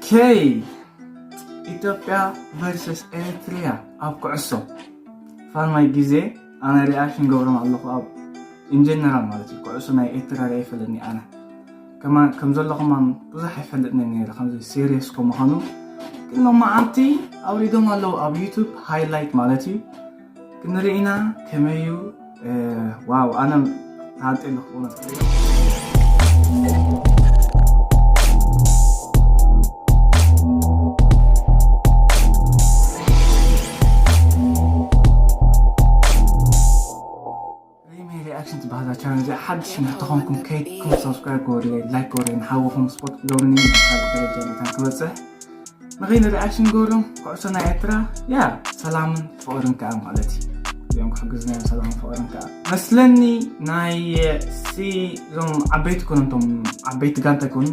Okay, ኢትዮጵያ versus ኤርትሪያ ኣብ ኩዕሶ። ፋን ማይ ግዜ ኣነ ሪኣክሽን ገብሮም ኣለኹ ኣብ ኢንጀነራል ማለት እዩ። ኩዕሶ ናይ ኤርትራ ሪኣ ይፈልጥኒ ኣነ ከማን ከም ዘለኹም ብዙሕ ኣይፈልጥን ነይረ ከምዚ ሲሪየስ ከምዃኑ። ግን ሎማዓንቲ ኣውሪዶም ኣለዉ ኣብ ዩቱብ ሃይላይት ማለት እዩ። ክንርኢ ኢና ከመይ እዩ። ዋው ኣነ ተሃንጠ ኣለኹ። ሪሜ ሪኣክሽን ትበሃል ቻናል እዚኣ ሓድሽ እንተኾንኩም ከይድኩም ሰብስክራይብ ገበሩለይ፣ ላይክ ገበሩለይ፣ ንሓወኹም ስፖርት ግበሩኒ ናብ ካልእ ደረጃ መታን ክበፅሕ ንኸይነ ሪኣክሽን ገበሩሎም። ኩዕሶ ናይ ኤርትራ ያ ሰላምን ፍቕርን ከዓ ማለት እዩ። እዚኦም ክሕግዝና እዮም ሰላምን ፍቕርን ከዓ መስለኒ። ናይ ሲ እዞም ዓበይቲ ኮኖም እቶም ዓበይቲ ጋንታ ይኮኑ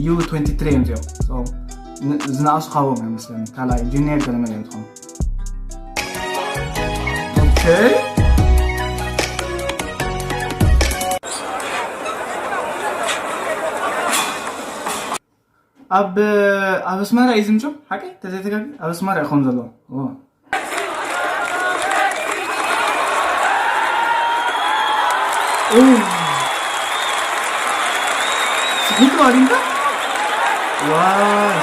ዩ ትወንቲ ትሪ እዮም እዚኦም። ዝነኣሱ ካብኦም እዮም መስለኒ ካልኣይ ጁኒየር ገለመለ እዮም ዝኾኑ። ኣብ ኣብ ኣስመራ እዩ ዝምቸው ሓቂ ተዘይተጋጊ ኣብ ኣስመራ ይኾን ዘለዎ። ስሒቱ ኣሪንታ ዋይ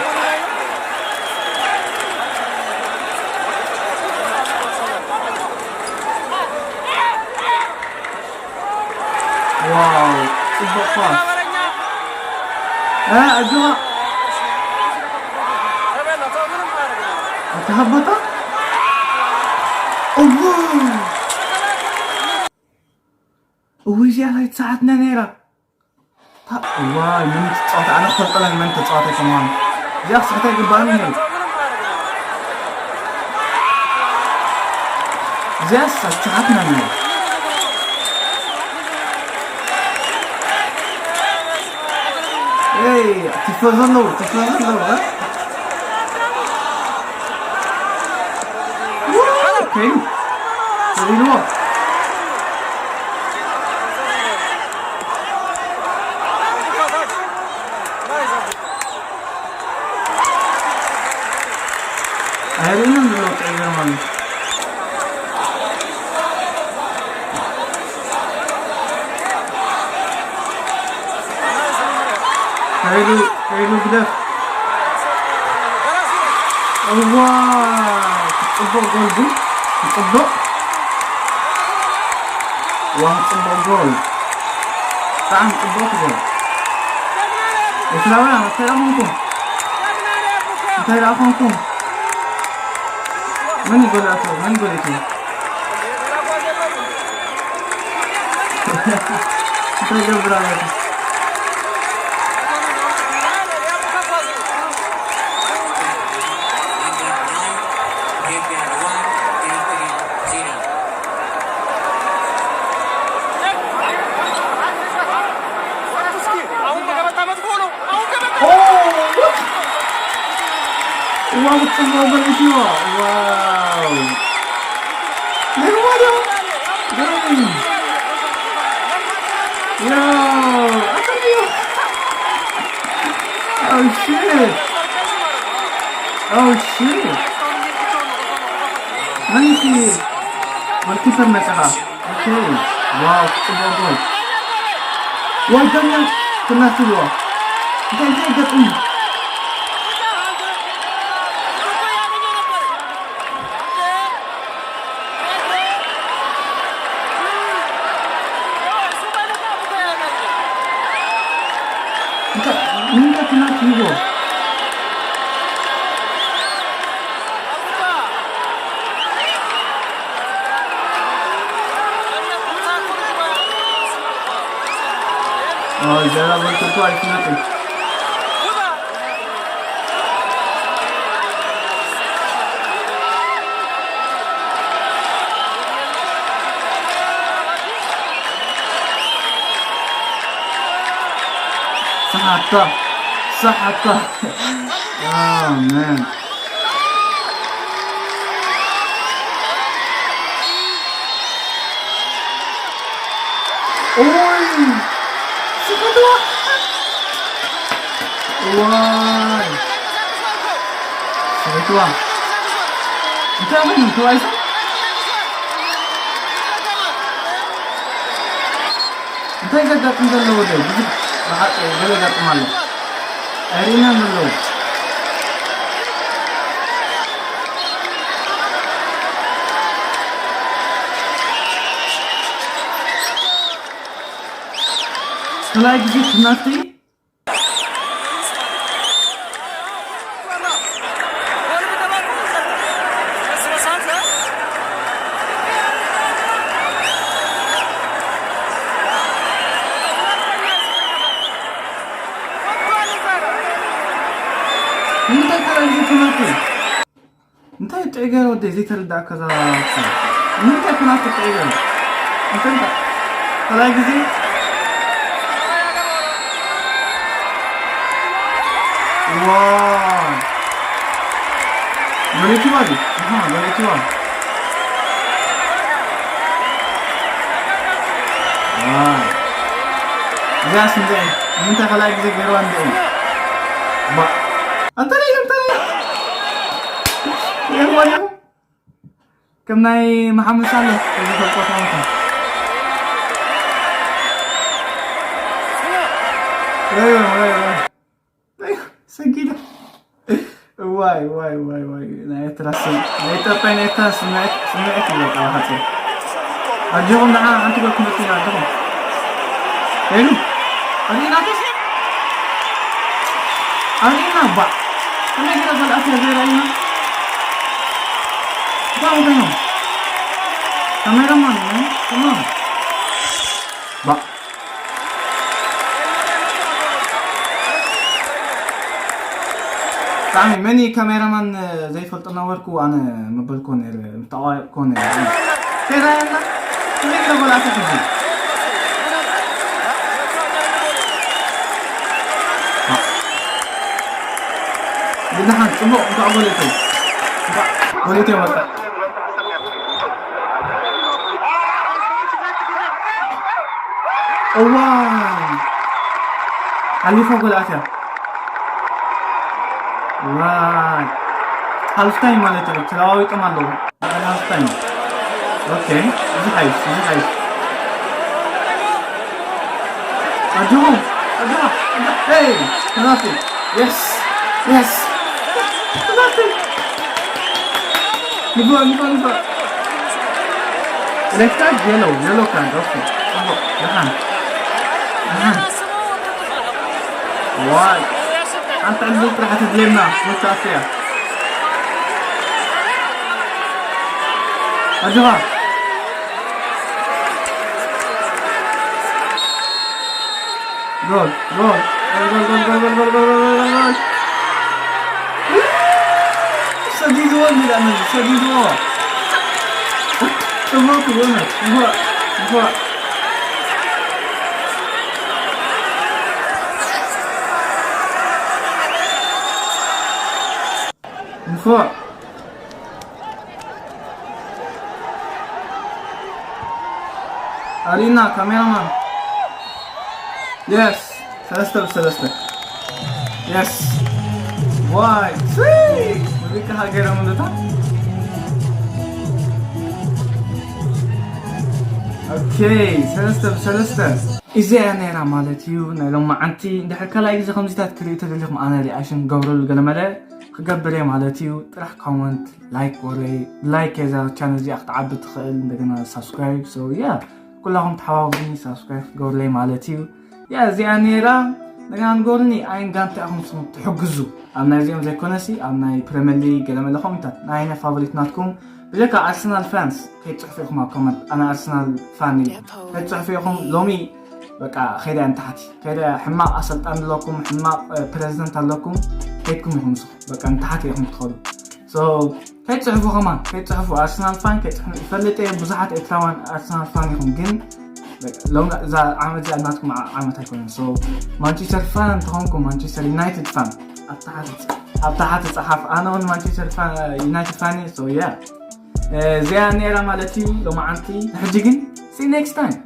ዋው ጽቡቕ ኳስ። እ፣ ኣጆኻ። ኣታ ሃቦታ። እዉ። እዉ፣ እዚኣ ኣይተሰዓትና ነይራ። ታ-፣ ዋይ፣ መን ትጻወት? ኣነ ክፈልጦ ኣለኒ መን ተጻዋታይ ከምዃኑ። እዚኣ ክስሕታ ኣይግባእን ነይሩ። እዚኣስ ኣይተሰዓትና ነይራ። ኤይ፣ ቲፎዞ ኣለዉ፣ ቲፎዞ ኣለዉ፣ እ? ዋው፣ ከይኑ፣ ተቢልዎ። ኣይርእዩን ዘለዉ፣ ይገርመኒ። ኃይሉ፣ ኃይሉ ግደፍ። እዋ፣ ጽቡቕ ጎል ግን፣ ጽቡቕ። ዋ፣ ጽቡቕ ጎል። ብጣዕሚ ጽቡቕ ጎል። ኤርትራውያን፣ እንታይ ረኣኹምኩም? እንታይ ረኣኹምኩም? መን እዩ ጎል ኣእተወ? መን ጎል ኣእተወ? እንታይ ገብር ኣለኹ? ዋው፣ ጽቡቕ ጎል ኢትዮ። ዋው። ነርዋዶ። ዮ፣ ኣታዮ። Oh, shit. Oh, shit. መን እቲ ጎልኪፐር መጽኻ? ኦኬ። ዋው፣ ጽቡቕ ጎል። ዋይ፣ ዳኛ፣ ክናትልዎ። እንታይ፣ እንታይ ገጥም? እንታይ፣ እንታይ ክናትልዎ? اه، زي ما قلت لكم، عايزين ناكل. صح حطها. صح حطها. آه، مان. اوي. صح حطها. واي. ሪትዋ እንታይ ኮይኑ ተባይሳ እንታይ ዘጋጥም ዘሎ ወደ ብዙሕ ብሓቂ ገለ ዘጋጥም ኣሎ ኣይርኢናን ዘለዉ ካልኣይ ግዜ ትምህርቲ እንታይ ካልኣይ ግዜ ትምህርቲ እንታይ ጥዕገር ወደ ዘይተረዳእካ እዛ ንምንታይ ኩናት ትጥዕገር እንታይ ካልኣይ ግዜ ዋ በሊትዋ ድዩ በሊትዋ እዚኣስ እንታይ ንምንታይ ካልኣይ ግዜ ገይርዋ እንታይ እዩ ባ ኣንተ ነይ ኣንተ ነይ ይህወል ከም ናይ መሓመድ ሳልሕ ዝፈልጦ ታንታ ሰጊደ ዋይ ዋይ ዋይ ዋይ ናይ ኤርትራ ስም ናይ ኢትዮጵያ ናይ ኤርትራ ስምዒት ስምዒት ይበቃ ሓፂ ኣጆኹም ደሓ ሓንቲ ጓል ክመፅእ ኣለኹም ሄሉ ኣሪናቶስ ኣሪና ባ ከመይ ገለ ካልኣት ዘይራእዩና እንታይ ኮይኖም ካሜራማን ተማም ባ ብጣዕሚ መን እዩ ካሜራማን ዘይፈልጦ ነበርኩ ኣነ ምበልኮ ነይረ ምተዋየጥኮ ነይረ ከይራየና ከመይ ገለ ጎላተ ሕዚ ብድሓን ፅቡቅ እንኳዕ ጎለተ እንኳዕ ጎለተ ወጣ እዋይ ሓሊፋ ጎል ኣትያ ዋይ ሃልፍታይም ማለት እዩ ተለዋዊጦም ኣለዉ ሓደ ሃልፍታይም ኦኬ እዚ ሓይሽ እዚ ሓይሽ ኣጆኹም ኣጆኻ ኣጆኻ ሄይ ፔናልቲ የስ የስ ፔናልቲ ንግባ ንግባ ንግባ ሬድ ካርድ የለው የሎ ካርድ ኦኬ ጽቡቅ ደሓን ደሓን ዋይ ሓንቲ ዕድል ጥራሕ ትድልየና መታፍያ ኣጆኻ ጎል ጎል ጎል ጎል ጎል ጎል ጎል ጎል ጎል ጎል ጎል ሰዲድዎ እንዲዳ ነዚ ሰዲድዎ ጽቡቅ ይሆነ ይሆ ይሆ ንፎዕ ኣሪና ካሜራማን የስ ሰለስተ ብሰለስተ የስ ዋይ ሙዚቃ ሃገረ ሙሉታ ኦኬ ሰለስተ ብሰለስተ እዚኣ ነይራ ማለት እዩ ናይ ሎማዓንቲ እንድሕር ካልኣይ ግዜ ከምዚታት ክርኢ ተደሊኹም ኣነ ሪኣሽን ገብረሉ ገለመለ ክገብር እየ ማለት እዩ ጥራሕ ኮመንት ላይክ ወረይ ላይክ የዛ ቻነል እዚኣ ክትዓቢ ትኽእል እንደገና ሳብስክራይብ so yeah ኩላኹም ተሓባብሩኒ ሳብስክራይብ ክትገብሩለይ ማለት እዩ yeah እዚኣ ነይራ እንደገና ንገብሩኒ ኣየን ጋንታ ኢኹም ንስኹም ትሕግዙ ኣብ ናይዚኦም ዘይኮነሲ ኣብ ናይ ፕሪምየር ሊግ ገለመለ ኮሚታት ናይ ናይ ፋቮሪት ናትኩም ብጀካ ኣርሰናል ፋንስ ከይትፅሕፉ ኢኹም ኣብ ኮመንት ኣነ ኣርሰናል ፋን እዩ ከይትፅሕፉ ኢኹም ሎሚ በቃ ከይዳ ንታሕቲ ከይዳ ሕማቕ ኣሰልጣን ኣለኩም ሕማቕ ፕረዚደንት ኣለኩም ከይድኩም ኢኹም ንስኹም በቃ ንታሕቲ ኢኹም ትኸዱ so ከይትፅሕፉ ከማን ከይትፅሕፉ ኣርሰናል ፋን ከይፅሕፉ ይፈልጥ እየ ብዙሓት ኤርትራውያን ኣርሰናል ፋን ኢኹም ግን ሎም እዛ ዓመት እዚኣ ናትኩም ዓመት ኣይኮነን so ማንቸስተር ፋን እንተኾንኩም ማንቸስተር ዩናይትድ ፋን ኣብ ታሕቲ ጸሓፍ ኣነ እውን ማንቸስተር ዩናይትድ ፋን እየ so yeah እዚኣ ነይራ ማለት እዩ ሎማዓንቲ ንሕጂ ግን see next time